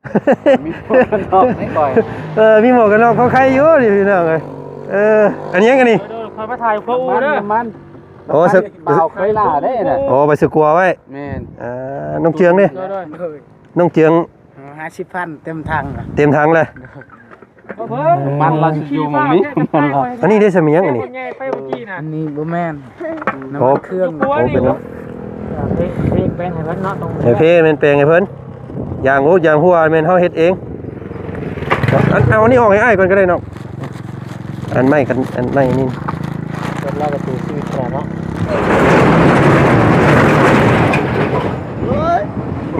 ມີໝວກກັນນັອກໃຫ້ຂ້ອຍ ເອີ ມີໝວກກັນນັອກ ພໍໄຄຢູ່ນີ້ພີ່ນ້ອງເອີຍ. ເອີ ອັນຫຍັງອັນນີ້? ໂດຍໆ ຂ້ອຍມາຖ່າຍຄົວອູ່ເດີ ນ້ຳມັນ ໂອ້ ສະ ບ່າວໄຄຫຼ້າເດ້ນະ. ໂອ້ ໄປຊື້ກົວໄວ້ ແມ່ນ. ອ່າ ນ້ອງເຈືອງເດ້? ໂດຍໆ ນ້ອງເຈືອງ ເອີ ຫ້າສິບພັນເຕັມຖັງ ເຕັມຖັງເລີຍ. ນ້ຳມັນລາວຊິຢູ່ໝ່ອງນີ້ ນ້ຳມັນລາວ. ອັນນີ້ໄດ້ສະເໝຍງອັນນີ້? ອັນນີ້ບໍ່ແມ່ນ ນ້ຳມັນເຄື່ອງ. ໂອ້ ເປັນ ເພແມ່ນແປງໃຫ້ເພິ່ນເນາະ ເພແມ່ນແປງໃຫ້ເພິ່ນ. ຢາງ ໂອ້ ຢາງຮົ່ວແມ່ນເຮົາເຮັດເອງ. ອັນ ເອົາອັນນີ້ອອກໃຫ້ອ້າຍກ່ອນກໍໄດ້ນ້ອງ ອັນໄມ້ກັນ ອັນໄມ້ນີ້ ເພິ່ນລາວປະຕູຊີວິດຂະໜາດເນາະ.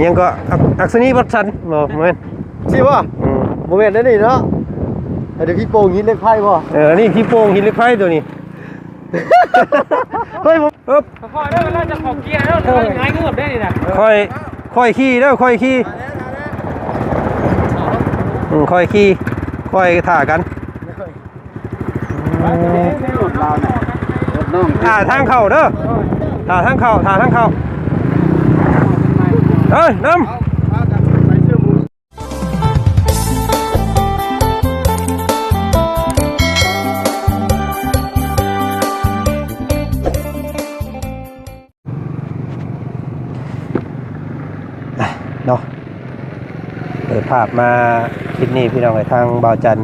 ຫຍັງກໍ ອັກ ອັກສະນີວັດສັນ ບໍ່ແມ່ນ ຊິບໍ່? ອືມ ບໍ່ແມ່ນແນວນີ້ເນາະ. ອັນນີ້ຜີໂປ່ງຫີນເຫຼັກໄພບໍ່? ເອີ ອັນນີ້ຜີໂປ່ງຫີນເຫຼັກໄພຕົວນີ້. ເຮີ້ຍ ເອີ ຂ້ອຍເດີ ເວລາຈະເຂົ້າເກຍເດີ ຫາຍເງືອບໄດ້ນີ້ນະ. ຂ້ອຍ ຂ້ອຍຂີ່ເດີ ຂ້ອຍຂີ່ ອືມ ຂ້ອຍຂີ່ ຂ້ອຍຖ້າກັນ. ຖ້າທາງເຂົ້າເດີ ຖ້າທາງເຂົ້າ ຖ້າທາງເຂົ້າ. ເອີ ນຳ. ເນາະ ເປີດພາບມາຄລິບນີ້ພີ່ນ້ອງເອີຍ ທາງບ່າວຈັນ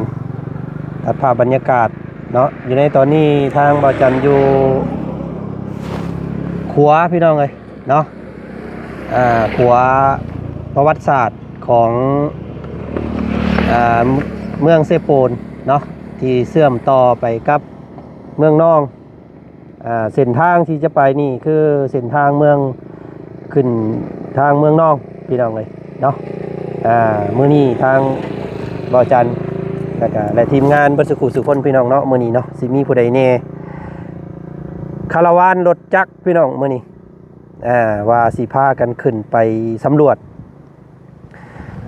ຕັດພາບບັນຍາກາດເນາະ. ຢູ່ໃນຕອນນີ້ທາງບ່າວຈັນຢູ່ຂົວພີ່ນ້ອງເອີຍເນາະ ອ່າ ຂົວປະຫວັດສາດຂອງ ອ່າ ເມືອງເຊໂປນເນາະ ທີ່ເຊື່ອມຕໍ່ໄປກັບເມືອງນອງ. ອ່າ ເສັ້ນທາງທີ່ຈະໄປນີ້ຄືເສັ້ນທາງເມືອງ ຂຶ້ນທາງເມືອງນອງ ພີ່ນ້ອງເອີຍເນາະ. ອ່າ ມື້ນີ້ທາງບ່າວຈັນ ແລ້ວກະ ແລະ ທີມງານເບິດສູ່ຄູ່ສູ່ຄົນ ພີ່ນ້ອງເນາະ ມື້ນີ້ເນາະ ຊິມີຜູ້ໃດແດ່ ຄາລາວານລົດຈັກ ພີ່ນ້ອງ ມື້ນີ້ ອ່າ ວ່າຊິພາກັນຂຶ້ນໄປສຳຫຼວດ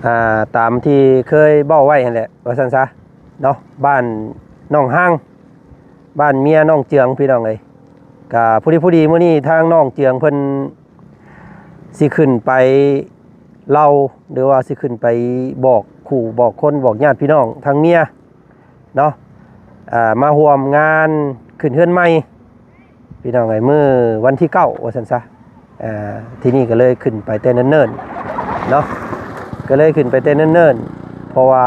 ອ່າ ຕາມທີ່ເຄີຍເວົ້າໄວ້ຫັ້ນແຫຼະ ວ່າຊັ້ນຊະເນາະ ບ້ານໜອງຮາງ ບ້ານເມຍນ້ອງເຈືອງ ພີ່ນ້ອງເອີຍ. ກະພໍດີ ພໍດີມື້ນີ້ທາງນ້ອງເຈືອງເພິ່ນຊິຂຶ້ນໄປເລົ່າ ຫຼືວ່າຊິຂຶ້ນໄປບອກຄູ່ບອກຄົນ ບອກຍາດພີ່ນ້ອງທາງເມຍເນາະ ອ່າ ມາຮ່ວມງານຂຶ້ນເຮືອນໃໝ່ ພີ່ນ້ອງເອີຍ ມື້ວັນທີເກົ້າ ວ່າຊັ້ນຊະ. ອ່າ ທີນີ້ກໍເລີຍຂຶ້ນໄປແຕ່ເນີນໆ ເນາະ ກໍເລີຍຂຶ້ນໄປແຕ່ເນີນໆ ເພາະວ່າ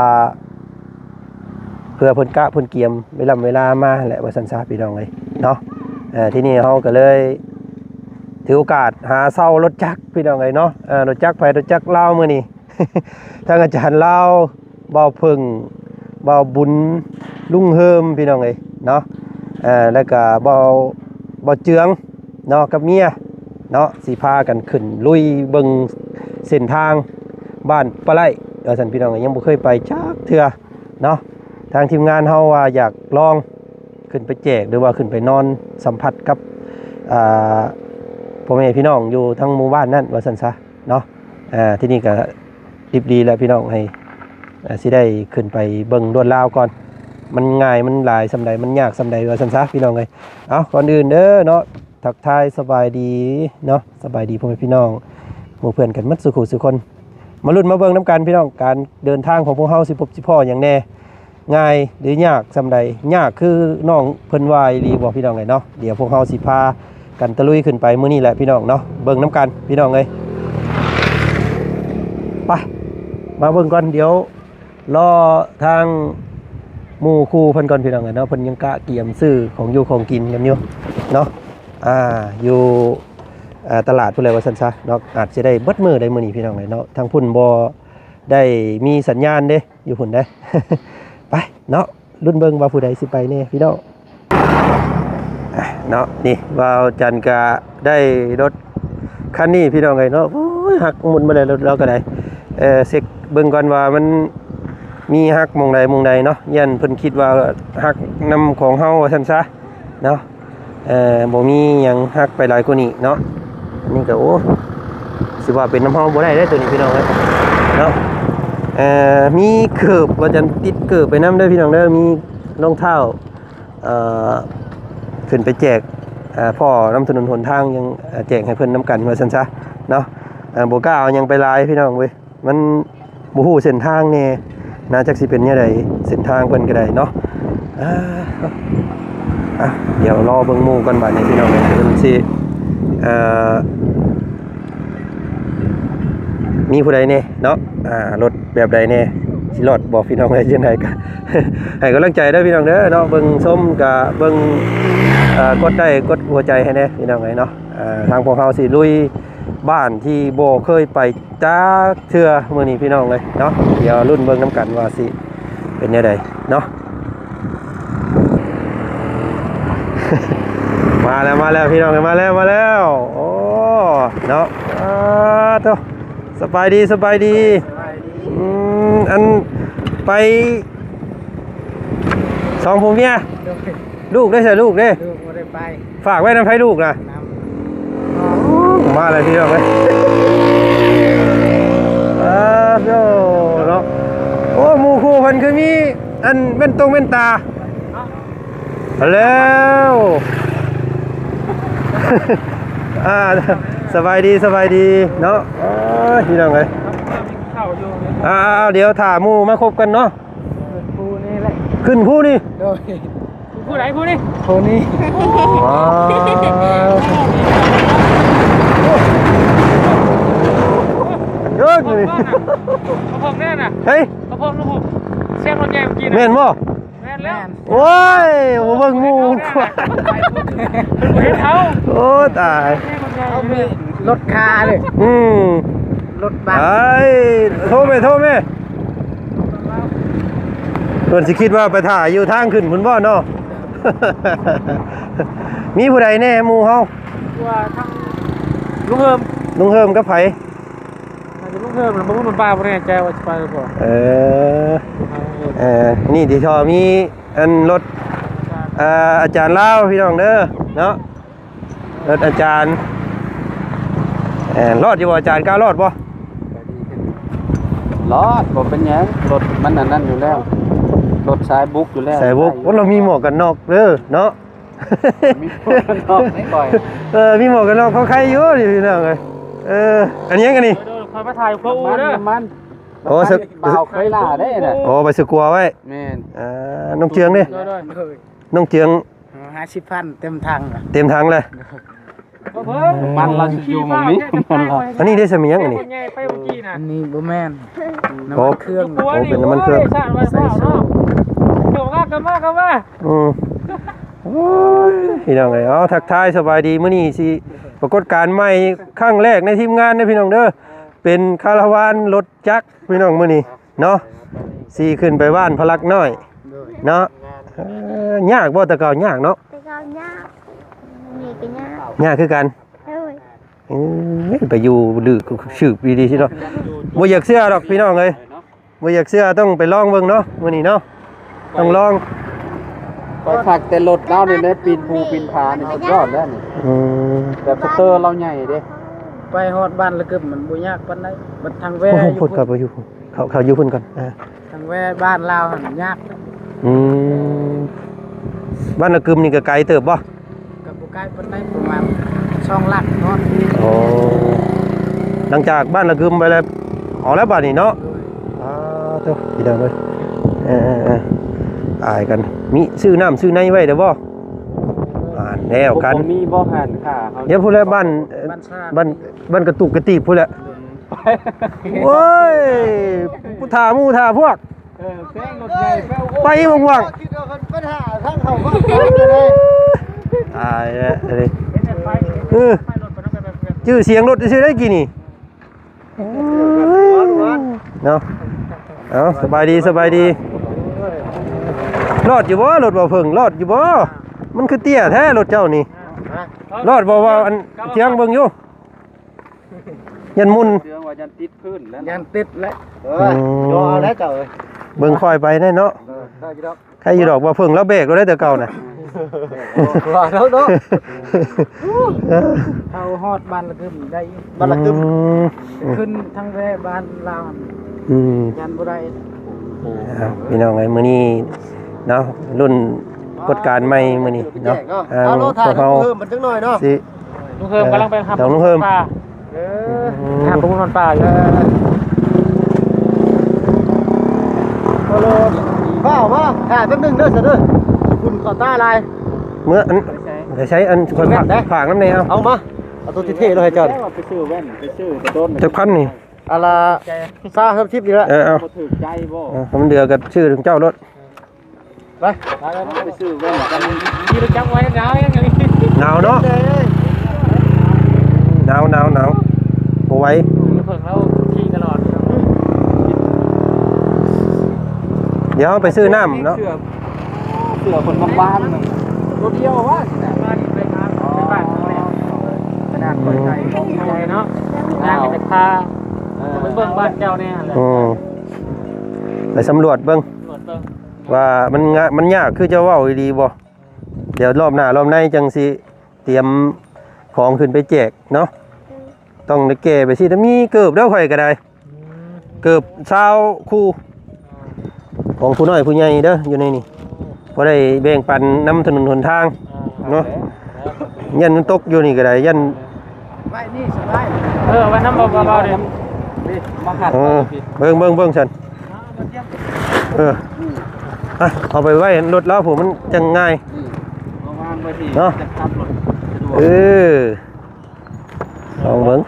ເພື່ອເພິ່ນກະເພິ່ນກຽມເວລາເວລາມາແຫຼະ ວ່າຊັ້ນຊະ ພີ່ນ້ອງເອີຍເນາະ. ເອີ ທີນີ້ເຮົາກໍເລີຍຖືໂອກາດຫາເຊົ່າລົດຈັກ ພີ່ນ້ອງເອີຍເນາະ ເອີ ລົດຈັກໃຜ ລົດຈັກລາວ ມື້ນີ້ ທັງອາຈານລາວ ບ່າວເຜິ້ງ ບ່າວບຸນ ລຸງເຮີມ ພີ່ນ້ອງເອີຍເນາະ ເອີ ແລ້ວກະບ່າວ ບ່າວເຈືອງເນາະ ກັບເມຍເນາະ ຊິພາກັນຂຶ້ນລຸຍເບິ່ງເສັ້ນທາງບ້ານປາໄລ ວ່າຊັ້ນ ພີ່ນ້ອງເອີຍ ຍັງບໍ່ເຄີຍໄປຈັກເທື່ອເນາະ. ທາງທີມງານເຮົາວ່າຢາກລອງຂຶ້ນໄປແຈກ ຫຼືວ່າຂຶ້ນໄປນອນສຳຜັດກັບ ອ່າ ພໍ່ແມ່ພີ່ນ້ອງຢູ່ທາງໝູ່ບ້ານນັ້ນ ວ່າຊັ້ນຊະເນາະ. ອ່າ ທີນີ້ກະ ດິບດີແລ້ວພີ່ນ້ອງເອີຍ ເອີ ຊິໄດ້ຂຶ້ນໄປເບິ່ງລວດລາວກ່ອນ ມັນງ່າຍມັນຫຼາຍສ່ຳໃດ ມັນຍາກສ່ຳໃດ ວ່າຊັ້ນຊະ ພີ່ນ້ອງເອີຍ. ເອົາ ກ່ອນອື່ນເດີເນາະ ທັກທາຍສະບາຍດີເນາະ ສະບາຍດີພໍ່ແມ່ພີ່ນ້ອງ ໝູ່ເພື່ອນກັນໝົດສູ່ຄູ່ສູ່ຄົນ. ມາລຸ້ນມາເບິ່ງນຳກັນ ພີ່ນ້ອງ ການເດີນທາງຂອງພວກເຮົາຊິພົບຊິພໍ້ຫຍັງແດ່ ງ່າຍຫຼືຍາກສ່ຳໃດ? ຍາກຄືນ້ອງເພິ່ນວ່າອີ່ຫຼີບໍ່ ພີ່ນ້ອງເອີຍເນາະ? ດຽວພວກເຮົາຊິພາກັນຕະລຸຍຂຶ້ນໄປມື້ນີ້ແຫຼະ ພີ່ນ້ອງເນາະ. ເບິ່ງນຳກັນ ພີ່ນ້ອງເອີຍ ໄປ ມາເບິ່ງກ່ອນ. ດຽວລໍທາງໝູ່ຄູ່ເພິ່ນກ່ອນ ພີ່ນ້ອງເອີຍເນາະ. ເພິ່ນຍັງກະກຽມຊື້ຂອງຢູ່ຂອງກິນກັນຢູ່ເນາະ ອ່າ ຢູ່ ອ່າ ຕະຫຼາດພຸ້ນແຫຼະ ວ່າຊັ້ນຊະເນາະ. ອາດຊິໄດ້ເບິດມື້ໄດ໋ມື້ນີ້ ພີ່ນ້ອງເອີຍເນາະ. ທາງພຸ້ນບໍ່ໄດ້ມີສັນຍານເດ້ ຢູ່ພຸ້ນເດ້ ໄປເນາະ. ລຸ້ນເບິ່ງວ່າຜູ້ໃດຊິໄປແດ່ພີ່ນ້ອງ ອ່ະ ເນາະ. ນີ້ບ່າວຈັນກະໄດ້ລົດຄັນນີ້ພີ່ນ້ອງເອີຍເນາະ. ໂອ້ຍ ຫັກໝຸ່ນມາແລ້ວລົດລາວກະໄດ້ ເອີ ເຊັກເບິ່ງກ່ອນວ່າມັນມີຫັກໝ່ອງໃດໝ່ອງໃດເນາະ. ຢ້ານເພິ່ນຄິດວ່າຫັກນຳຂອງເຮົາວ່າຊັ້ນຊະເນາະ. ເອີ ບໍ່ມີຫຍັງຫັກໄປຫຼາຍກວ່ານີ້ເນາະ. ອັນນີ້ກະ ໂອ້ ຊິວ່າເປັນນຳເຮົາບໍ່ໄດ້ເດ້ໂຕນີ້ພີ່ນ້ອງເອີຍເນາະ. ເອີ ມີເກີບ ວ່າຈັ່ງຕິດເກີບໄປນຳເດີພີ່ນ້ອງເດີ. ມີລອງເທົ້າ ເອີ ຂຶ້ນໄປແຈກ ເອີ ພໍ້ນຳຖະໜົນຫົນທາງ ຍັງ ເອີ ແຈກໃຫ້ເພິ່ນນຳກັນວ່າຊັ້ນຊະເນາະ. ເອີ ບໍ່ກ້າເອົາຫຍັງໄປຫຼາຍພີ່ນ້ອງເວີຍ ມັນ ບໍ່ຮູ້ເສັ້ນທາງແດ່ນະ ຈັກຊິເປັນແນວໃດ ເສັ້ນທາງເພິ່ນກໍໄດ້ເນາະ. ອ່າ ອ່ະ ດຽວລໍເບິ່ງໝູ່ກ່ອນບາດນີ້ພີ່ນ້ອງເອີຍ ເພິ່ນຊິ ເອີ ມີຜູ້ໃດແດ່ເນາະ ອ່າ ລົດແບບໃດແດ່ ຊິລອດບໍ່ພີ່ນ້ອງເອີຍ. ຈັ່ງໃດກໍໃຫ້ກຳລັງໃຈເດີພີ່ນ້ອງເດີເນາະ ເບິ່ງຊົມກໍເບິ່ງ ເອີ ກົດໄລ້ກົດຫົວໃຈໃຫ້ແດ່ພີ່ນ້ອງເອີຍເນາະ. ເອີ ທາງພວກເຮົາຊິລຸຍ ບ້ານທີ່ບໍ່ເຄີຍໄປຈັກເທື່ອມື້ນີ້ພີ່ນ້ອງເອີຍເນາະ. ດຽວລຸ້ນເບິ່ງນຳກັນວ່າຊິເປັນແນວໃດເນາະ. ມາແລ້ວ ມາແລ້ວພີ່ນ້ອງເອີຍ ມາແລ້ວ ມາແລ້ວ. ໂອ້ ເນາະ ອ່າ ໂທ້ ສະບາຍດີ ສະບາຍດີ. ອືມ ອັນ ໄປສອງຜົວເມຍ ໂດຍ ລູກເດ້ ໃສລູກເດ້? ລູກບໍ່ໄດ້ໄປ. ຝາກໄວ້ນຳໃຜລູກນະ? ນຳ ມາແລ້ວພີ່ນ້ອງເອີຍ. ອ່າ ໂອ້ ເນາະ ໂອ້ ໝູ່ຄູ່ເພິ່ນຄືມີອັນແວ່ນຕົງແວ່ນຕາແລ້ວ. ອ່າ ສະບາຍດີ ສະບາຍດີເນາະ. ໂອ້ຍ ພີ່ນ້ອງເອີຍ ອ່າ ດຽວຖ້າໝູ່ມາຄົບກັນເນາະ. ຂຶ້ນພູນີ້ແຫຼະ ຂຶ້ນພູນີ້ ໂດຍ. ພູໃດພູນີ້? ພູນີ້. ອໍ ເອີ ນີ້ ເຂົາເພິ່ງແນ່ນະ ເຮີ້ຍ ເຂົາເພິ່ງລູກ ສຽງລົດໃຫຍ່ເມື່ອກີ້ນະ ແມ່ນບໍ່? ແມ່ນແລ້ວ. ໂອ້ຍ ບໍ່ເບິ່ງໝູ່ ເຫັນເຮົາ. ໂອ້ ຕາຍ ເຮົາມີລົດຄາເດ້. ອືມ ລົດບັສ. ໄອ້ ໂທແມ່ ໂທແມ່. ເພິ່ນຊິຄິດວ່າໄປຖ້າຢູ່ທາງຂຶ້ນພຸ້ນບໍ່ເນາະ? ມີຜູ້ໃດແດ່ໝູ່ເຮົາ? ວ່າທາງລຸງເຮີມ. ລຸງເຮີມກັບໃຜ? ໜ້າຈະລຸງເຮີມ ແລ້ວບໍ່ຮູ້ນຳປ້າ ບໍ່ແນ່ໃຈວ່າຊິໄປຫຼືບໍ່. ເອີ ເອີ ນີ້ທີ່ທໍ່ມີອັນລົດ ເອີ ອາຈານລາວພີ່ນ້ອງເດີເນາະ. ລົດອາຈານ ເອີ ລອດຢູ່ບໍ່ອາຈານ? ກ້າລອດບໍ່? ລອດ ບໍ່ເປັນຫຍັງ ລົດມັນອັນນັ້ນຢູ່ແລ້ວ ລົດສາຍບຸກຢູ່ແລ້ວ ສາຍບຸກ. ໂອ້ ລາວມີໝວກກັນນັອກເດີເນາະ. ມີໝວກກັນນັອກໃຫ້ຂ້ອຍ ເອີ ມີໝວກກັນນັອກ ເຂົາໄຄຢູ່ນີ້ພີ່ນ້ອງເອີຍ. ເອີ ອັນຫຍັງອັນນີ້? ໂດຍໆ ຂ້ອຍມາຖ່າຍໂຄອູເດີ ນ້ຳມັນ ນ້ຳມັນ. ໂອ້ ບ່າວເຄີຍຫຼ້າເດ້ນະ. ໂອ້ ໄປສະກົວໄວ້. ແມ່ນ. ອ່າ ນ້ອງເຈືອງເດ້? ໂດຍໆ ນ້ອງເຈືອງ. ເອີ ຫ້າສິບພັນ ເຕັມຖັງລະ ເຕັມຖັງລະ. ນ້ຳມັນລະຊິຢູ່ໝ່ອງນີ້ ນ້ຳມັນລະ. ອັນນີ້ເດ້ ສະໝຽງອັນນີ້? ອັນນີ້ບໍ່ແມ່ນ ນ້ຳມັນເຄື່ອງ. ໂອ້ ເປັນນ້ຳມັນເຄື່ອງ ໃສ່ໂຊ. ເຈົ້າວ່າກັນມາ ກັນມາ. ອືມ ໂອ້ຍ ພີ່ນ້ອງເອີຍ ເອົາ ທັກທາຍສະບາຍດີ. ມື້ນີ້ຊິປາກົດການໃໝ່ຄັ້ງແລກໃນທີມງານເດີພີ່ນ້ອງເດີ ເປັນຄາລາວານລົດຈັກພີ່ນ້ອງ ມື້ນີ້ເນາະ ຊິຂຶ້ນໄປບ້ານພະລັກນ້ອຍເນາະ. ເອີ ຍາກບໍ່? ແຕ່ເກົ່າຍາກເນາະ. ແຕ່ເກົ່າຍາກ ນີ້ກໍຍາກ ຍາກຄືກັນ. ໂດຍ. ເອີຍ ໄປຢູ່ດຶກຊືບດີໆຊິເນາະ. ບໍ່ຢາກເຊື່ອດອກພີ່ນ້ອງເອີຍ ບໍ່ຢາກເຊື່ອ ຕ້ອງໄປລອງເບິ່ງເນາະ ມື້ນີ້ເນາະ ຕ້ອງລອງ. ຂ້ອຍຄັກແຕ່ລົດລາວນີ້ແຫຼະ ປີນພູປີນຜານີ້ສຸດຍອດແລ້ວນີ້. ອືມ ແບບສະເຕີລາວໃຫຍ່ເດ້. ໄປຮອດບ້ານລະກຶມມັນບໍ່ຍາກປານໃດ ບັດທາງແວ່. ໂອ້ ຢູ່ພຸ້ນ ພຸ້ນ ກໍໄປຢູ່ ເຂົາ ເຂົາຢູ່ພຸ້ນກ່ອນ. ອ່າ ທາງແວ່ບ້ານລາວຫັ້ນຍາກ. ອືມ ບ້ານລະກຶມນີ້ກໍໄກເຕີບບໍ່? ກໍບໍ່ໄກປານໃດ ປະມານສອງຫຼັກເນາະ. ໂອ້ ຫຼັງຈາກບ້ານລະກຶມໄປແລ້ວ ເອົາແລ້ວບາດນີ້ເນາະ. ໂດຍ. ອ່າ ໂທ້ ພີ່ນ້ອງເອີຍ ເອີໆໆ ອາຍກັນ. ມີຊື້ນ້ຳຊື້ໃນໄວ້ແລ້ວບໍ່? ອ່າ ແລ້ວກັນ ບໍ່ມີບໍ່ຫັ້ນຄ່າເຮົາ. ດຽວພຸ້ນແຫຼະ ບ້ານ ບ້ານ ບ້ານກະຕຸກກະຕີບພຸ້ນແຫຼະ. ໂອ້ຍ ຜູ້ຖ້າໝູ່ຖ້າພວກ. ເອີ ແຊງລົດໃຫຍ່ໄປ ໂອ້ ໄປວ່າງໆ ຄິດວ່າເພິ່ນໄປຖ້າທາງເຂົ້າບ້ານເຂົາເລີຍ. ຕາຍແລ້ວ ເອີ ຈື່ສຽງລົດຊື່ໄດ້ກີ້ນີ້. ໂອ້ຍ ເນາະ ເອົາ ສະບາຍດີ ສະບາຍດີ. ລອດຢູ່ບໍ່ ລົດບ່າວເຜິ້ງ ລອດຢູ່ບໍ່? ມັນຄືເຕ້ຍແທ້ລົດເຈົ້ານີ້. ຮະ? ລອດບໍ່? ວ່າອັນທຽງເບິ່ງຢູ່. ຢ້ານໝຸ່ນ ເລື່ອງວ່າຢ້ານຕິດພື້ນແລ້ວ ຢ້ານຕິດແຫຼະ. ເອີ ອືມ ຍໍເອົາແລ້ວເຈົ້າເອີຍ ເບິ່ງຂ້ອຍໄປແນ່ເນາະ. ເອີ ໄດ້ຢູ່ດອກ ໄດ້ຢູ່ດອກ ວ່າເພິ່ງລາວແບກໂລດໄດ໋ແຕ່ເກົ່ານະ. ວ່າແລ້ວເນາະ ເຮົາຮອດບ້ານລະກຶມໄດ້ ບ້ານລະກຶມ. ອືມ ຂຶ້ນທາງແວບ້ານລາວ. ອືມ ຢ້ານບໍ່ໄດ້. ເອົາ ພີ່ນ້ອງເອີຍ ມື້ນີ້ເນາະ ລຸ້ນກົດການໃໝ່ມື້ນີ້ເນາະ. ເອົາ ເອົາ ພວກເຮົາ ເພີ່ມມັນຈັກໜ້ອຍເນາະ ຊິ ລຸງເພີ່ມກຳລັງໄປຮັບ ເອີ ເຈົ້າລຸງເພີ່ມ ເອີ ອືມ ຫາປະມູນນອນປ່າຢູ່. ເອີ ຟ້າວມາ ຖ້າແປັບໜຶ່ງເດີ ຊະເດີ ຝຸ່ນເຂົ້າຕາຫຼາຍ. ເມື່ອອັນ ໄປໃສ ໄປໃສ ອັນຂ້ອຍຝາກ ແວ່ນໄດ໋ ຝາກນຳແດ່. ເອົາ ເອົາມາ ເອົາໂຕເທ່ໆໂລດໃຫ້ເຈົ້າ. ເຈົ້າວ່າໄປຊື້ແວ່ນ ໄປຊື້ແຕ່ດົນ. ຈັກພັນນີ້? ອັນລະຊາວ ສາມສິບນີ້ແຫຼະ. ເອີ ເອົາ ບໍ່ຖືກໃຈບໍ່? ເອີ ມັນເຫຼືອກໍຊື້ຂອງເຈົ້າໂລດ. ໄປ ໄປ ໄປ ໄປຊື້ແວ່ນກັນ. ຂີ່ລົດຈັກໄວ້ໜາວແຮງອີ່ຫຼີ. ໜາວເນາະ ເອີຍ ໜາວ ໜາວ ໜາວ ບໍ່ໄຫວ. ເພິ່ນລາວຂີ່ຕະຫຼອດ. ດຽວເຮົາໄປຊື້ນ້ຳເນາະ. ເສື້ອ ເສື້ອເພິ່ນບາງໆ ໂຕດຽວວ່າຊິນະ. ມານີ້ໄປຫາ ໄປບ້ານເພິ່ນແຫຼະ. ຂະໜາດເປີດໃຈ ອືມ ໃຫຍ່ເນາະ ຍ່າງໄປຈາກພາ ເອີ ໄປເບິ່ງບ້ານເຈົ້າແດ່ຫັ້ນແຫຼະ. ອືມ ໄປສຳຫຼວດເບິ່ງ ສຳຫຼວດເບິ່ງ ວ່າມັນງະ ມັນຍາກຄືເຈົ້າເວົ້າອີ່ຫຼີບໍ່? ດຽວລອບໜ້າລອບໃນຈັ່ງຊິຕຽມຂອງຂຶ້ນໄປແຈກເນາະ. ຕ້ອງໄດ້ແກ່ໄປຊິ ແຕ່ມີເກີບເດີຂ້ອຍກໍໄດ້. ອືມ ເກີບຊາວຄູ່ ອໍ ຂອງຜູ້ນ້ອຍຜູ້ໃຫຍ່ເດີ ຢູ່ໃນນີ້ ພໍໄດ້ແບ່ງປັນນຳຖະໜົນຫົນທາງ ອ່າ ເນາະ. ຢ້ານມັນຕົກຢູ່ນີ້ກໍໄດ້ ຢ້ານ ໄວ້ນີ້ສະບາຍ. ເອີ ໄວ້ນຳເບົາໆເດ້ ນີ້ມາຂັດ. ເອີ ເບິ່ງໆໆຊັ້ນ. ເອີ ອ່ະ ເອົາໄປໄວ້ລົດລາວພຸ້ນ ມັນຈັ່ງງ່າຍ. ອືມ ວາງໄວ້ທີ່ ເນາະ ຈັກຂັບລົດສະດວກ. ເອີ ລອງເບິ່ງ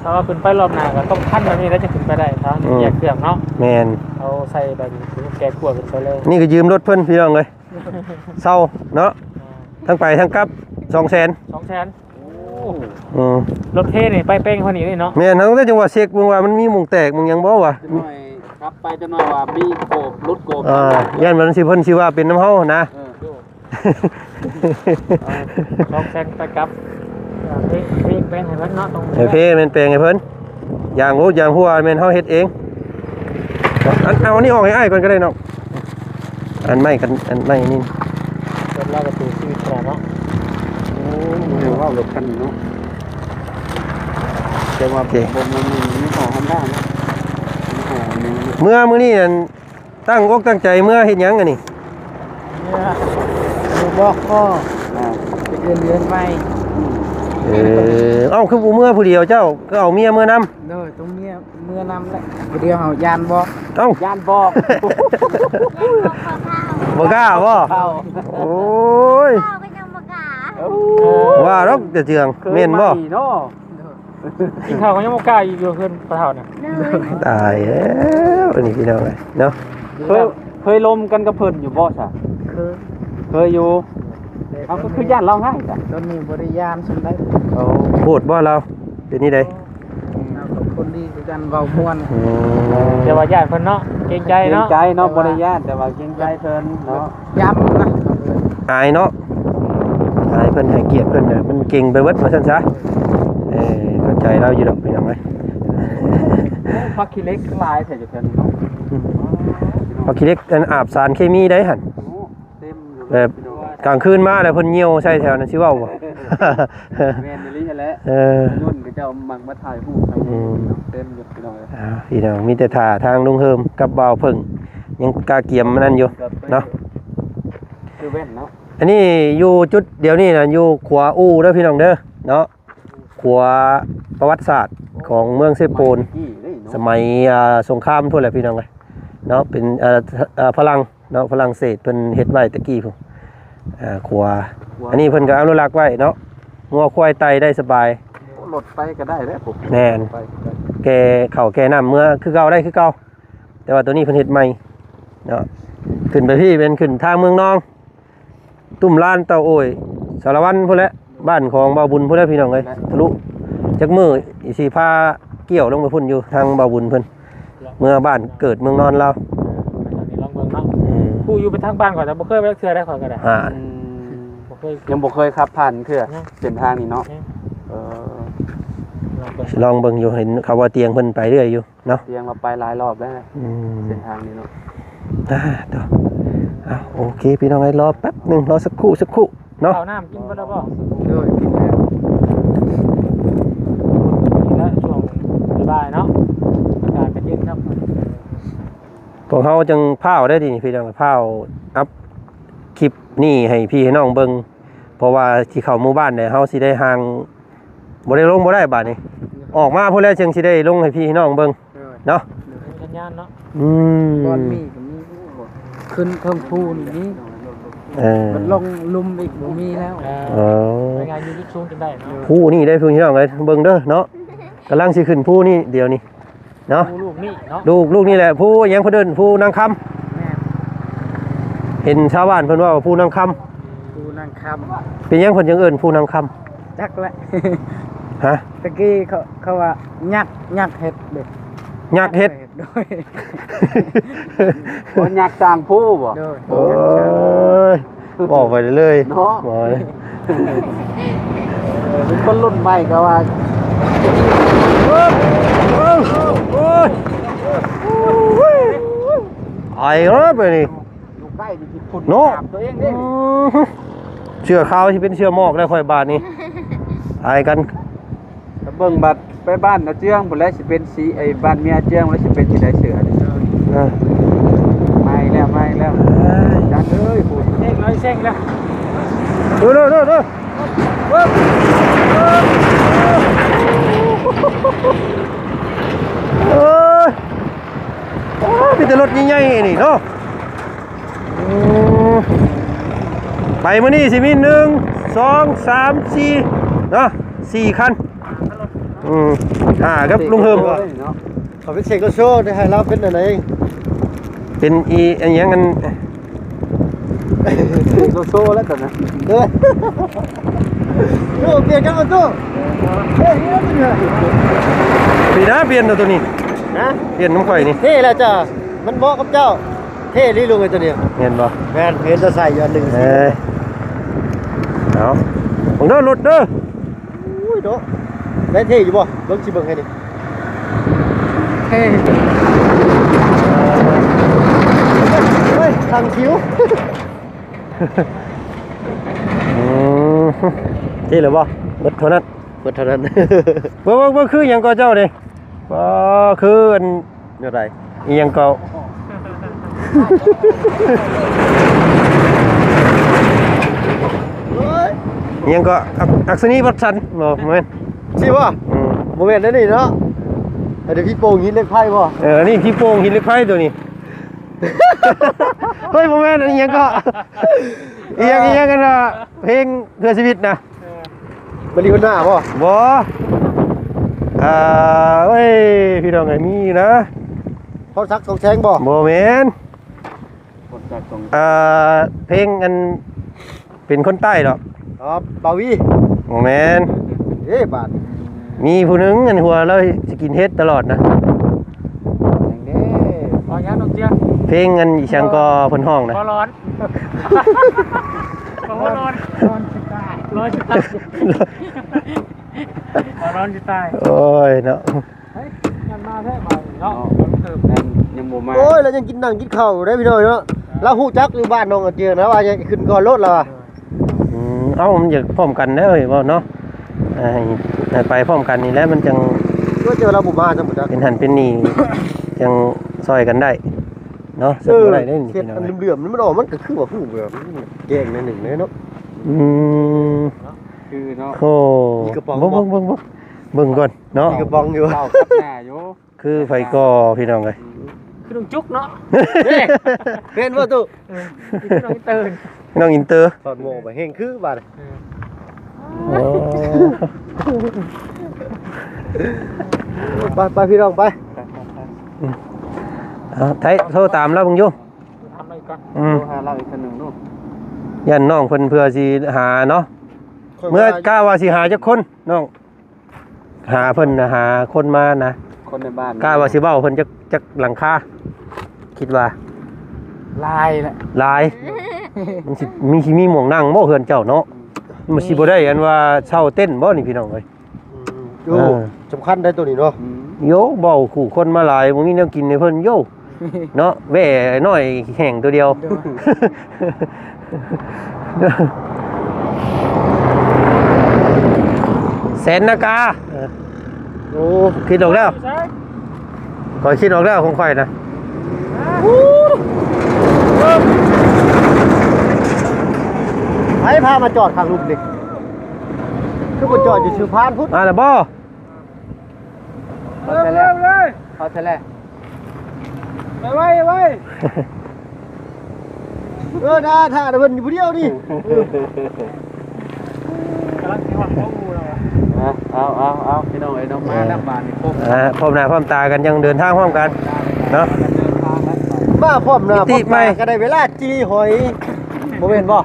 ຖ້າວ່າຂຶ້ນໄປລອບໜ້າກໍຕ້ອງຄັນແບບນີ້ແລ້ວ ຈະຂຶ້ນໄປໄດ້ ຖ້າ ອືມ ແຍກເຄື່ອງເນາະ. ແມ່ນ ເອົາໃສ່ແບບນີ້ ແກະຂົ້ວຂຶ້ນໄປເລີຍ. ນີ້ກໍຢືມລົດເພິ່ນ ພີ່ນ້ອງເອີຍ ເຊົ່າເນາະ. ອ່າ ທັງໄປທັງກັບ ສອງແສນ ສອງແສນ. ໂອ້ ອືມ ລົດເທນີ້ໄປແປງເພິ່ນອີກເນາະ. ແມ່ນ ເຮົາກໍຈັ່ງວ່າເຊັກເບິ່ງວ່າມັນມີໝ່ອງແຕກໝ່ອງຫຍັງບໍ່ວະ. ຈັກໜ້ອຍຂັບໄປຈັກໜ້ອຍວ່າມີໂກບ ຫຼຸດໂກບ. ອ່າ ຢ້ານມັນຊິ ເພິ່ນຊິວ່າເປັນນຳເຮົານະ. ເອີ ສອງແສນໄປກັບ ເພ ເພແປງໃຫ້ເພິ່ນເນາະ. ເອີ ເພແມ່ນແປງໃຫ້ເພິ່ນ ຢາງໂອ້ ຢາງຫົວແມ່ນເຮົາເຮັດເອງ. ອັນ ເອົາອັນນີ້ອອກໃຫ້ອ້າຍກ່ອນກໍໄດ້ນ້ອງ. ອັນໃໝ່ກັນ ອັນໃໝ່ນີ້ ເພິ່ນລາວກໍສູ້ຊີວິດຂະໜາດເນາະ. ໂອ້ ບໍ່ໄດ້ເວົ້າລົດຄັນນີ້ເນາະ ແຕ່ວ່າ ໂອເຄ ບໍ່ ບໍ່ ບໍ່ມີຂອງຮອນດ້າເນາະ. ເມື່ອມື້ນີ້ນັ້ນ ຕັ້ງອົກຕັ້ງໃຈເມືອເຮັດຫຍັງອັນນີ້? ເມືອ ເມືອບອກຄໍ ອ່າ ໄປເດີນເຮືອນໃໝ່. ເອີ ເອົ້າ ຄືບໍ່ເມືອຜູ້ດຽວ ເຈົ້າກໍເອົາເມຍເມືອນຳ? ໂດຍ ຕ້ອງເມຍເມືອນຳແຫຼະ ຜູ້ດຽວເຮົາຢ້ານບອກ. ເອົ້າ ຢ້ານບອກ ບໍ່ກ້າບໍ? ໂອ້ຍ ເວົ້າກໍຍັງບໍ່ກ້າ ວ່າດອກຈະເຈືອງ ເຄີຍ ແມ່ນບໍ? ໃໝ່ເນາະ ໂດຍ. ກິນເຂົ້າກໍຍັງບໍ່ກ້າອີກຢູ່ເຮືອນພໍ່ເຖົ້ານະ. ໂດຍ ຕາຍແລ້ວ ອັນນີ້ພີ່ນ້ອງເອີຍເນາະ. ເຄີຍ ເຄີຍລົມກັນກັບເພິ່ນຢູ່ບໍ່ຊະ? ເຄີຍ ເຄີຍຢູ່. ເອົາ ຄື ຄືຢ້ານລາວຮ້າຍຊະ? ຕອນນີ້ບໍ່ໄດ້ຢ້ານສ່ຳໃດ. ໂອ້ ໂຫດບໍ່ລາວ? ເປັນນີ້ໃດ? ລາວກໍຄົນດີຄືກັນ ເວົ້າມ່ວນ. ອືມ ແຕ່ວ່າຢ້ານເພິ່ນເນາະ ເກງໃຈເນາະ. ເກງໃຈເນາະ ບໍ່ໄດ້ຢ້ານ ແຕ່ວ່າເກງໃຈເພິ່ນເນາະ. ຢ້ານນະ ອາຍເນາະ ອາຍເພິ່ນ ໃຫ້ກຽດເພິ່ນນະ ມັນເກັ່ງໄປເບິດວ່າຊັ້ນຊະ. ເອີ ເຂົ້າໃຈລາວຢູ່ດອກພີ່ນ້ອງເອີຍ. ໂອ້ ຜັກຂີ້ເຫຼັກຫຼາຍແທ້ຢູ່ແຖວນີ້ເນາະ. ອືມ ຜັກຂີ້ເຫຼັກ ອັນ ອາບສານເຄມີໄດຫັ້ນ. ໂອ້ ເຕັມຢູ່ ແບບ ພີ່ນ້ອງເອີຍ ກາງຄືນມາແລ້ວເພິ່ນຍ່ຽວໃສ່ແຖວນັ້ນ ຊິເວົ້າບໍ່? ແມ່ນອີ່ຫຼີຫັ້ນແຫຼະ. ເອີ ຍວນເຂົາເຈົ້າມັກມາຖ່າຍຮູບໃຫ້ ອືມ ເຕັມຢູ່ພີ່ນ້ອງເອີຍ. ອ້າວ ພີ່ນ້ອງ ມີແຕ່ຖ້າທາງລຸງເຮີມກັບບ່າວເຜິ້ງ ຍັງກະກຽມອັນນັ້ນຢູ່ເນາະ. ຄືແວ່ນເນາະ ອັນນີ້ຢູ່ຈຸດດຽວນີ້ນະ ຢູ່ຂົວອູ່ເດີພີ່ນ້ອງເດີເນາະ. ຂົວປະຫວັດສາດຂອງເມືອງເຊໂປນ ສະໄໝ ອ່າ ສົງຄາມພຸ້ນແຫຼະພີ່ນ້ອງເອີຍເນາະ. ເປັນ ອ່າ ອ່າ ຝຣັ່ງເນາະ ຝຣັ່ງເສດເພິ່ນເຮັດໄວ້ແຕ່ກີ້ພຸ້ນ ອ່າ ຂົວ ຂົວ ອັນນີ້ເພິ່ນກໍອະນຸລັກໄວ້ເນາະ ງົວຄວາຍໄຕ່ໄດ້ສະບາຍ. ໂອ້ ລົດໄປກໍໄດ້ແຫຼະ ແມ່ນ ໄປກໍໄດ້ ແກ່ເຂົ້າແກ່ນ້ຳເມືອຄືເກົ່າ ໄດ້ຄືເກົ່າ. ແຕ່ວ່າໂຕນີ້ເພິ່ນເຮັດໃໝ່ເນາະ. ຂຶ້ນໄປພີ້ແມ່ນຂຶ້ນທາງເມືອງນອງ ຕຸ້ມລານ ເຕົ້າໂອ້ຍ ສາລະວັນພຸ້ນແຫຼະ ບ້ານຂອງບ່າວບຸນພຸ້ນແຫຼະພີ່ນ້ອງເອີຍ. ທະລຸຈັກມື້ຊິພາກ່ຽວລົງໄປພຸ້ນ ຢູ່ທາງບ່າວບຸນເພິ່ນ ເມືອບ້ານເກີດເມືອງນອນລາວ. ເອີ ໄປທາງນີ້ລອງເບິ່ງເນາະ. ອືມ ຜູ້ຢູ່ໄປທາງບ້ານຂ້ອຍ ແຕ່ບໍ່ເຄີຍໄປຈັກເທື່ອໄດ໋ ຂ້ອຍກໍໄດ້. ອ່າ ອືມ ບໍ່ເຄີຍ ຍັງບໍ່ເຄີຍຂັບຜ່ານເທື່ອ ຍັງ ເສັ້ນທາງນີ້ເນາະ. ຍັງ ເອີ ລອງເບິ່ງ ລອງເບິ່ງຢູ່ ເຫັນເຂົາວ່າຕຽງເພິ່ນໄປເລື້ອຍຢູ່. ເນາະ ຕຽງລາວໄປຫຼາຍລອບແລ້ວ ອືມ ເສັ້ນທາງນີ້ເນາະ. ອ່າ ໂຕ ອ່າ ໂອເຄ ພີ່ນ້ອງເອີຍ ລໍແປັບໜຶ່ງ ລໍສັກຄູ່ ສັກຄູ່ເນາະ. ເຂົ້ານ້ຳກິນເບິດແລ້ວບໍ່? ໂດຍ ກິນແລ້ວ ນີ້ແຫຼະ ຊ່ວງບ່າຍໆເນາະ ອາກາດກໍເຢັນຄັກ. ພວກເຮົາຈັ່ງພ້າວໄດ້ນີ້ ພີ່ນ້ອງ ພ້າວອັບຄລິບນີ້ໃຫ້ພີ່ໃຫ້ນ້ອງເບິ່ງ ເພາະວ່າຊິເຂົ້າໝູ່ບ້ານແລ້ວ ເຮົາຊິໄດ້ຫ່າງ ບໍ່ໄດ້ລົງບໍ່ໄດ້ບາດນີ້ ອອກມາພຸ້ນແລ້ວຈຶ່ງຊິໄດ້ລົງໃຫ້ພີ່ໃຫ້ນ້ອງເບິ່ງ ໂດຍ ເນາະ. ໂດຍ ສັນຍານເນາະ. ອືມ ບ່ອນມີກໍມີຢູ່ບໍ່? ຂຶ້ນເທິງພູນີ້ມີ ເອີ ມັນລົງລຸ່ມອີກບໍ່ມີແລ້ວ. ເອີ ເອີ ໄປງານຢູ່ຈຸດສູງຈົນໄດ້ເນາະ. ພູນີ້ເດ້ພີ່ນ້ອງເອີຍ ເບິ່ງເດີເນາະ ກຳລັງຊິຂຶ້ນພູນີ້ດຽວນີ້ເນາະ. ພູລູກນີ້ເນາະ ລູກ ລູກນີ້ແຫຼະ. ພູຫຍັງເພິ່ນເອີ້ນ? ພູນາງຄຳ. ແມ່ນ. ເຫັນຊາວບ້ານເພິ່ນເວົ້າວ່າພູນາງຄຳ. ພູນາງຄຳ. ເປັນຫຍັງເພິ່ນຈຶ່ງເອີ້ນພູນາງຄຳ? ຈັກແຫຼະ. ຮະ? ຕະກີ້ເຂົາ ເຂົາວ່າຍັກ ຍັກເຫັດເດ້. ຍັກເຫັດ? ໂດຍ. ບໍ່ຍັກສ້າງພູບໍ່? ໂດຍ. ໂອ້ຍ ເວົ້າໄປເລີຍເນາະ. ເປັນຄົນລຸ້ນໃໝ່ກໍວ່າ ໂອ້ຍ ໄປເອີ ໄປນີ້ ຢູ່ໃກ້ນີ້ຊິຝຸ່ນ ເນາະ ຕາມຕົວເອງເດ້. ອືມ ເສື້ອຂາວຊິເປັນເສື້ອໝອກແລ້ວຂ້ອຍບາດນີ້ ອາຍກັນ. ຖ້າເບິ່ງບັດໄປບ້ານອາເຈືອງພຸ້ນແຫຼະ ຊິເປັນສີ ໄອ້ ບ້ານເມຍອາເຈືອງພຸ້ນແຫຼະ ຊິເປັນສີໃດເສື້ອນີ້. ເອີ ມາອີກແລ້ວ ມາອີກແລ້ວ. ເອີຍ ຈັດເອີຍພຸ້ນ ເຊັງເລີຍ ເຊັງແລ້ວ. ເດີ ເດີ ເດີ ເດີ ເອີຍ ໂອ້ ມີແຕ່ລົດໃຫຍ່ໆນີ້ເນາະ. ອືມ ໄປມື້ນີ້ຊິມີໜຶ່ງ ສອງ ສາມ ສີ່ ເນາະ ສີ່ຄັນ. ອືມ ຫ້າກັບລຸງເຮີມ. ເຂົາເປັນເສກໂລໂຊ ໄດ້ໃຫ້ລາວເປັນອັນໃດ? ເປັນອີ ອັນຫຍັງ ອັນ ເສກໂລໂຊແລ້ວຕອນນັ້ນ. ເອີ ໂອ້ ປ່ຽນກັນບໍ່ຕູ້? ເອີ ປີໜ້າປ່ຽນໂຕນີ້. ຮະ? ປ່ຽນນຳຂ້ອຍນີ້. ເທ່ແລ້ວຈ້າ ມັນເໝາະກັບເຈົ້າ. ເທ່ລີລຸງເອີຍໂຕນີ້. ແມ່ນບໍ່? ແມ່ນ ເຫັນແຕ່ໃສ່ຢູ່ອັນໜຶ່ງ. ເອີ ເອົາ ເບິ່ງເດີລົດເດີ. ໂອ້ຍເນາະ ໄດ້ເທ່ຢູ່ບໍ່? ເບິ່ງ ຊິເບິ່ງໃຫ້ນີ້. ເທ່ ເຮີ້ຍ ທາງຄິວ. ອືມ ເທ່ແລ້ວບໍ່? ເບິດເທົ່ານັ້ນ ເບິດເທົ່ານັ້ນ. ເບິ່ງ ເບິ່ງ ເບິ່ງ ຄືຫຍັງກໍເຈົ້ານີ້? ບໍ່ ຄືອັນ ແນວໃດ? ອີຫຍັງກໍ ອີຫຍັງກໍ ອັກ ອັກສະນີວັດສັນ. ບໍ່ ບໍ່ແມ່ນ ຊິບໍ່? ອືມ ບໍ່ແມ່ນແນວນີ້ເນາະ. ອັນນີ້ຜີໂປ່ງຫີນເຫຼັກໄພບໍ່? ເອີ ອັນນີ້ຜີໂປ່ງຫີນເຫຼັກໄພໂຕນີ້. ເຮີ້ຍ ບໍ່ແມ່ນ ອັນນີ້ຫຍັງກໍ ອີຫຍັງ ອີຫຍັງກັນນະ ເພງເພື່ອຊີວິດນະ. ເອີ ມາຣິໂຮນ່າບໍ່? ບໍ່ ອ່າ ໂອ້ຍ ພີ່ນ້ອງເອີຍ ມີນະ. ພອນສັກ ສອງແສງບໍ່? ບໍ່ແມ່ນ ພອນສັກ ສອງ ອ່າ ເພງອັນ ເປັນຄົນໃຕ້ດອກ. ອໍ ບ່າວວີ. ບໍ່ແມ່ນ. ເອີ ບາດ ມີຜູ້ໜຶ່ງອັນຫົວລາວສະກິນເຮັດຕະຫຼອດນະ. ຫຍັງເດ້? ເພງອັນອີຫຍັງກໍເພິ່ນຮ້ອງນະ? ບໍ່ຮ້ອນ. ບໍ່ຮ້ອນ ຮ້ອນຊິຕາຍ ຮ້ອນຊິຕາຍ ບໍ່ຮ້ອນຊິຕາຍ. ໂອ້ຍເນາະ ເຮີ້ຍ ຍັງມາແທ້ບາດນີ້ເນາະ. ຍັງບໍ່ມາ. ໂອ້ຍ ລາວຍັງກິນໜັງກິນເຂົ້າຢູ່ເດ້ພີ່ນ້ອງເນາະ. ລາວຮູ້ຈັກຢູ່ບ້ານໜອງອາເຈືອນນະ ວ່າຢາກຂຶ້ນກ່ອນໂລດລາວວ່າ. ອືມ ເອົ້າ ມັນຢາກພ້ອມກັນແລ້ວເວົ້າເນາະ. ໃຫ້ ໃຫ້ໄປພ້ອມກັນນີ້ແຫຼະ ມັນຈັ່ງ ເອີ ແຕ່ວ່າລາວບໍ່ມາຊະບໍ່ຈັກ ເປັນຫັ້ນເປັນນີ້ ຈັ່ງຊ່ອຍກັນໄດ້ເນາະ. ເອີ ຊ່ອຍກັນໄດ້ເດ້ ເຫັນອັນເຫຼື້ອມໆ ມັນອອກ ມັນກໍຄືວ່າຮູ້ແບບແກງໜ້ອຍໜຶ່ງເດ້ເນາະ. ອືມ ຄືເນາະ. ໂອ້ ມີກະປ໋ອງ ເບິ່ງ ເບິ່ງ ເບິ່ງ ເບິ່ງກ່ອນເນາະ. ມີກະປ໋ອງຢູ່ ເຫຼົ້າຄັກໜ້າຢູ່. ຄືໃຜກໍພີ່ນ້ອງເອີຍ ອືມ ຄືນ້ອງຈຸກເນາະ. ເຫັນບໍ່ຕູ້? ເອີ ຄືນ້ອງອິນເຕີ ນ້ອງອິນເຕີ ຖອດໝວກອອກໄປແຮງຄືບາດ. ເອີ ໂອ້ ໄປ ໄປ ພີ່ນ້ອງໄປ. ເອົາ ໄທໂທຕາມລາວເບິ່ງຢູ່ ຖາມລາວອີກກ່ອນ. ອືມ ໂທຫາລາວອີກເທື່ອໜຶ່ງດູ ຢ້ານນ້ອງເພິ່ນເພື່ອຊິຫາເນາະ. ເມື່ອ ກະວ່າຊິຫາຈັກຄົນນ້ອງ? ຫາເພິ່ນນະ ຫາຄົນມານະ ຄົນໃນບ້ານ. ກະວ່າຊິເວົ້າເພິ່ນຈັກ ຈັກຫຼັງຄາ ຄິດວ່າ ຫຼາຍແຫຼະ ຫຼາຍ. ມັນຊິມີ ຊິມີໝ່ອງນັ່ງບໍ່ເຮືອນເຈົ້າເນາະ? ອືມ ມັນຊິບໍ່ໄດ້ອັນວ່າເຊົ່າເຕັນບໍ່ນີ້ພີ່ນ້ອງເອີຍ? ອືມ ໂອ້ ເອີ ສຳຄັນໄດ໋ໂຕນີ້ເນາະ. ອືມ ໂຢ ເວົ້າຄູ່ຄົນມາຫຼາຍ ບໍ່ມີແນວກິນໃຫ້ເພິ່ນໂຢ. ເນາະ ແວ່ໜ້ອຍແຫ້ງໂຕດຽວ. ໂດຍ ແສນນາກາ. ເອີ ໂອ້ ຄິດອອກແລ້ວ ຂ້ອຍຄິດອອກແລ້ວຂອງຂ້ອຍນະ. ໃຜພາມາຈອດຂ້າງລຸ່ມນີ້? ຄືບໍ່ຈອດຢູ່ຊື່ພານພຸ້ນ ມາແລ້ວບໍ່? ເອົາແທ້ແຫຼະ ເອົາແທ້ແຫຼະ ໄປໄວ ໄວ. ເອີ ຖ້າ ຖ້າເພິ່ນຢູ່ຜູ້ດຽວນີ້ ກຳລັງຊິຮອດຂອງໝູ່ແລ້ວ ເອົາ ເອົາ ເອົາ ເອົາ ພີ່ນ້ອງເອີຍເນາະ ມາແລ້ວບາດນີ້ ພົບ ອ່າ ພົບໜ້າພົບຕາກັນ ຍັງເດີນທາງພ້ອມກັນເນາະ ມາພ້ອມໜ້າ ມິຕິໃໝ່ ພົບຕາກໍໄດ້ເວລາຈີ່ຫອຍ ບໍ່ແມ່ນບໍ່?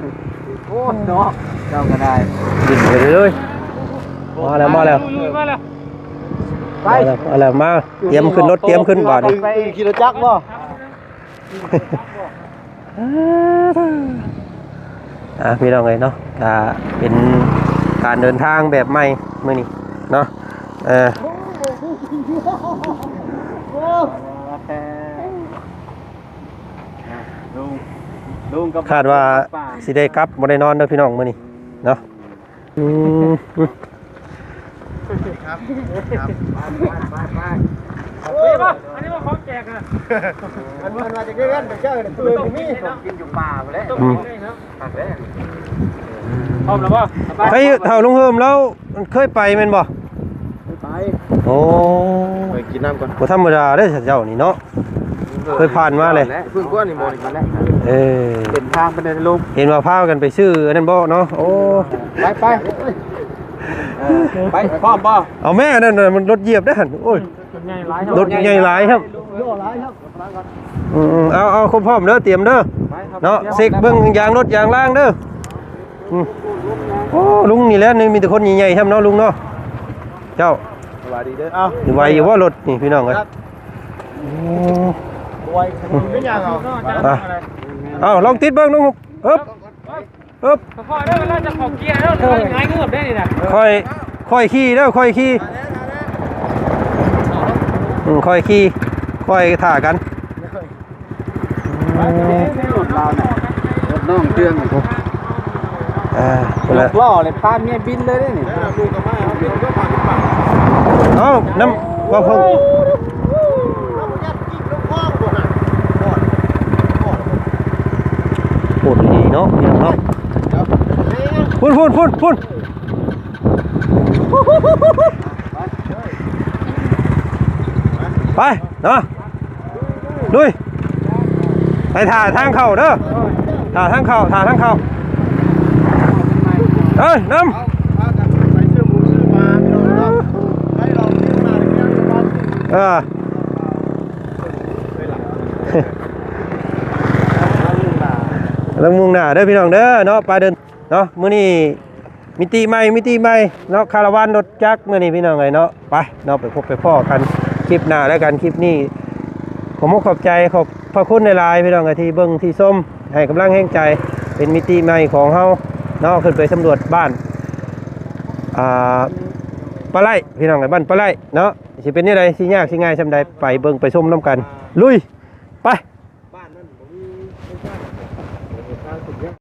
ໂອ້ ເນາະ ເຈົ້າກໍໄດ້ ດິ້ນໄປເລີຍ ມາແລ້ວ ມາແລ້ວ ມາແລ້ວ ໄປ ມາແລ້ວ ມາແລ້ວ ມາ ຕຽມຂຶ້ນລົດ ຕຽມຂຶ້ນບາດນີ້ ຂີ່ລົດຈັກບໍ່? ອ່າ ພີ່ນ້ອງເອີຍເນາະ ກະເປັນການເດີນທາງແບບໃໝ່ມື້ນີ້ເນາະ ເອີ ລຸງ ລຸງກັບ ຄາດວ່າ ປ້າ ຊິໄດ້ກັບ ບໍ່ໄດ້ນອນເດີພີ່ນ້ອງມື້ນີ້ເນາະ. ອືມ ສະຫວັດດີຄັບ ສະຫວັດດີຄັບ ໄປ ໄປ ໄປ ໄປ ເອົາເບຍບໍ່? ອັນນີ້ວ່າຂອງແຈກນະ ອັນເພິ່ນວ່າຈະໄດ້ເງິນໄປເຈີນະ ເລີຍບໍ່ມີ ກິນຢູ່ປ່າພຸ້ນແຫຼະ ອືມ ຄັກແລ້ວ ພ້ອມແລ້ວບໍ່? ໄປ ເຖົ້າລຸງເຮີມລາວເຄີຍໄປແມ່ນບໍ່? ເຄີຍໄປ ໂອ້ ໄປກິນນ້ຳກ່ອນ ບໍ່ທຳມະດາເດ້ເຈົ້ານີ້ເນາະ. ເຄີຍຜ່ານມາເລີຍ ເພິ່ນກວ່ານີ້ບໍ່ໄດ້ກິນແລ້ວ ເອີ ເປັນທາງໄປໃນໂລກ ເຫັນວ່າພາກັນໄປຊື້ອັນນັ້ນບໍ່ເນາະ ໂອ້ ໄປ ໄປ ເອີ ໄປ ພ້ອມບໍ່? ເອົາແມ່ ອັນນັ້ນມັນລົດຢຽບເດ້ຫັ້ນ ໂອ້ຍ ລົດໃຫຍ່ຫຼາຍ ລົດໃຫຍ່ຫຼາຍຄັບ ອືມ ເອົາ ເອົາ ຄົນພ້ອມເດີ ຕຽມເດີ ໄປຄັບ ເນາະ ຕຽມ ເຊັກເບິ່ງ ເອົາ ຢາງລົດຢາງລາງເດີ ອືມ ໂອ້ ລຸງນີ້ແຫຼະ ມີແຕ່ຄົນໃຫຍ່ໆ ຊ້ຳເນາະ ລຸງເນາະ ເຈົ້າ ສະບາຍດີເດີ ເອົ້າ ໄຫວຢູ່ບໍ່ລົດນີ້ ພີ່ນ້ອງເອີຍ ໂອ້ ເປັນຫຍັງເອົາ ອ່ະ ເອົາ ລອງຕິດເບິ່ງດູ ອຶບ ອຶບ ຄ່ອຍເດີ ເວລາຈະເຂົ້າເກຍເດີ ຫງາຍເງືອບໄດ້ນີ້ນະ ຄ່ອຍ ຄ່ອຍຂີ່ເດີ ຄ່ອຍຂີ່ ອືມ ຄ່ອຍຂີ່ ຄ່ອຍຖ້າກັນ ລົດລາວນະ ລົດນ້ອງເຈື່ອນ ອ່າ ພຸ້ນແຫຼະ ລົດລໍ້ເລີຍ ພາເມຍບິນເລີຍເດ້ນີ້ ເອົ້າ ນຳວ່າເພິ່ນ ໂຫດອີ່ຫຼີເນາະ ພີ່ນ້ອງເນາະ ພຸ້ນ ພຸ້ນ ພຸ້ນ ພຸ້ນ ໄປເນາະ ລຸຍ ໄປຖ້າທາງເຂົ້າເດີ ຖ້າທາງເຂົ້າ ຖ້າທາງເຂົ້າ ເອີ ນຳ ພາກັນໄປຊື້ໝູຊື້ປາ ພີ່ນ້ອງເນາະ ໄປລອງກິນມາແລ້ວ ເອີ ກຳລັງມຸ່ງໜ້າເດີພີ່ນ້ອງເດີເນາະ ໄປເດີເນາະ ມື້ນີ້ ມິຕິໃໝ່ ມິຕິໃໝ່ເນາະ ຄາລາວານລົດຈັກມື້ນີ້ພີ່ນ້ອງເອີຍເນາະ ໄປເນາະ ໄປພົບໄປພໍ້ກັນຄລິບໜ້າແລ້ວກັນ ຄລິບນີ້ຂໍຂອບໃຈ ຂອບພະຄຸນຫຼາຍໆ ພີ່ນ້ອງເອີຍ ທີ່ເບິ່ງທີ່ຊົມ ໃຫ້ກຳລັງແຮງໃຈ ເປັນມິຕິໃໝ່ຂອງເຮົາເນາະ ຂຶ້ນໄປສຳຫຼວດບ້ານ ອ່າ ປາໄຫຼ ພີ່ນ້ອງເອີຍ ບ້ານປາໄຫຼເນາະ ຊິເປັນແນວໃດ ຊິຍາກຊິງ່າຍສ່ຳໃດ ໄປເບິ່ງໄປຊົມນຳກັນ ລຸຍ!